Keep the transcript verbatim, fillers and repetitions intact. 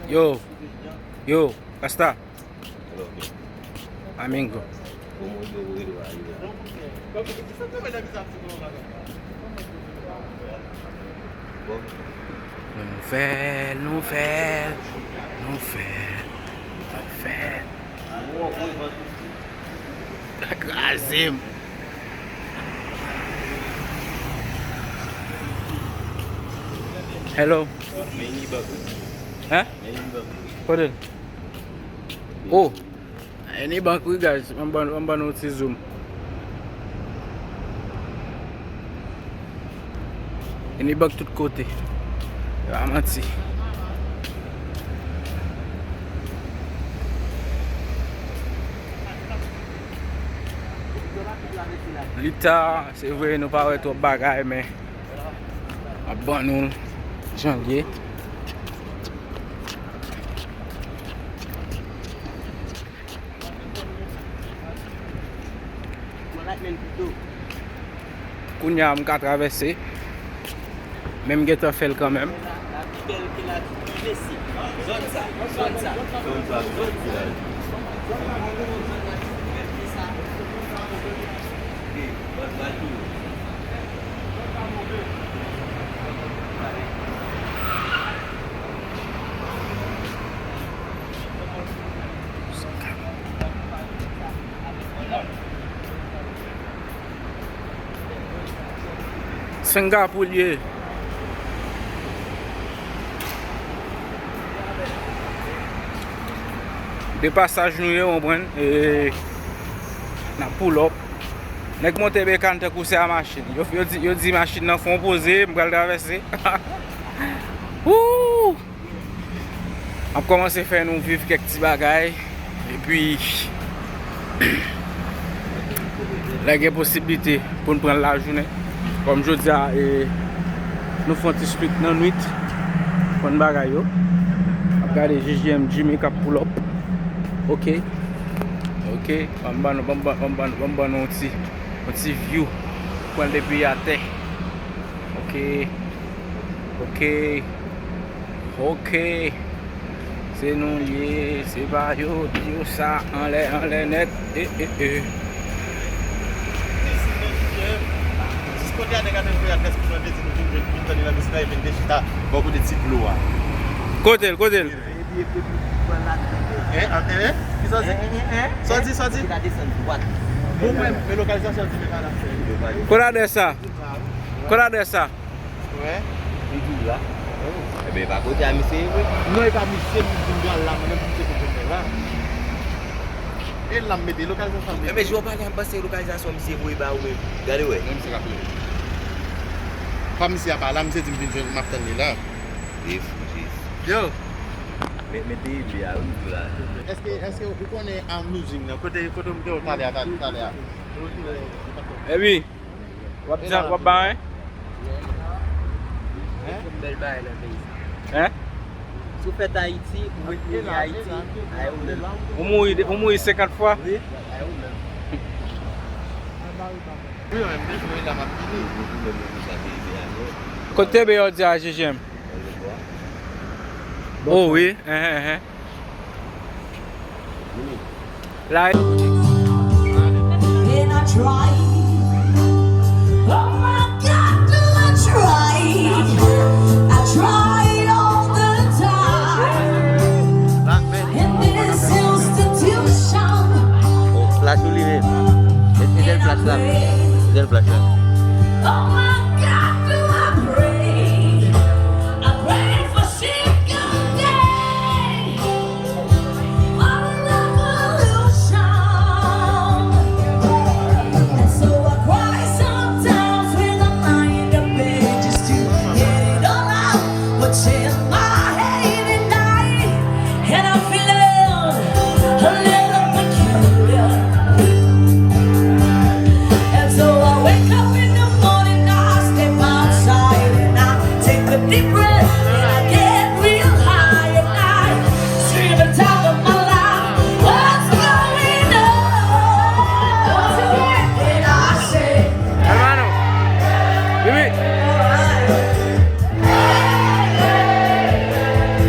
Yo, yo, Rasta. Amingo. Nouvèl, nouvèl, nouvèl, nouvèl. Kraze m. Hello. Hein? Kote l? Oh. Enibank wi guys, m ban, m ban nou ti zoom. Enibank tout kote. E pa manti. Li ta, se vre nou pa wè twòp bagay, men m ap ban nou jan l ye. Kounye a m ka travèse, men m gentan fè l kanmenm. Singapou l ye. De pasaj nou ye, w konprann? E, n ap pull up. Nèg monte bekàn tankou se a machin. Yo, yo di, yo di machin nan fè yon poze, m pral travèse. Woo! M ap kòmanse fè nou viv kèk ti bagay. Epi, lè gen posiblite pou n pran lajounen. Kòm jodi a, e, nou fè yon ti street nan nwit. Pran bagay yo. Ap gade J J M Jimmy k ap pull up. Ok. Ok. Ban m ban nou, ban m ban, ban m ban, ban m ban nou yon ti, yon ti view. Pran l depi atè. Ok. Ok. Ok. Se nou l ye, se pa yo, di yo sa, anlè, anlè nèt. E, e, e. Jis kote a nèg a te jwe a, prèske nou vin, nou vin jwenn, vin tande nan mizik la, e vin dechita bò kote ti dlo a. Kote l, kote l? Hein, hein, hein? Kisa w di? Hein, hein, hein? Sa w di, sa w di? Li ka desann dwat. Bon, men, men lokalizasyon di men pa la fè. Kote adrès sa? Kote adrès sa? Wè. Li di la. Ebyen, e pa kote a misye ye vre. Non, e pa misye pou vin pran la, mwen menm pou misye pou vin pran la. E la m mete lokalizasyon m mete. Ebyen, jan w pale a, m panse lokalizasyon misye voye ba ou menm. Gade wè. Menm se ka fè. Pa misye a pa la, misye di m vin jwenn, m ap tann li la. E fou, Jezi. Yo. Met, mete li a, wi, la. Èske, èske ou konnen a Musing nan? Kote, kote m te wè w talè a, talè a? Epi, w ap di, w ap ba, hein? Hein? Bèl bagay nan peyi sa. Hein? Si w fèt Ayiti, ou ret mouri Ayiti, ay ou menm. Ou mouri, ou mouri senkant fwa? Wi, ay ou menm. Wi, mwen menm, depi mwen la, m ap vini. Kote te be yo di a J J M? Oh wi, hein, hein, hein. La.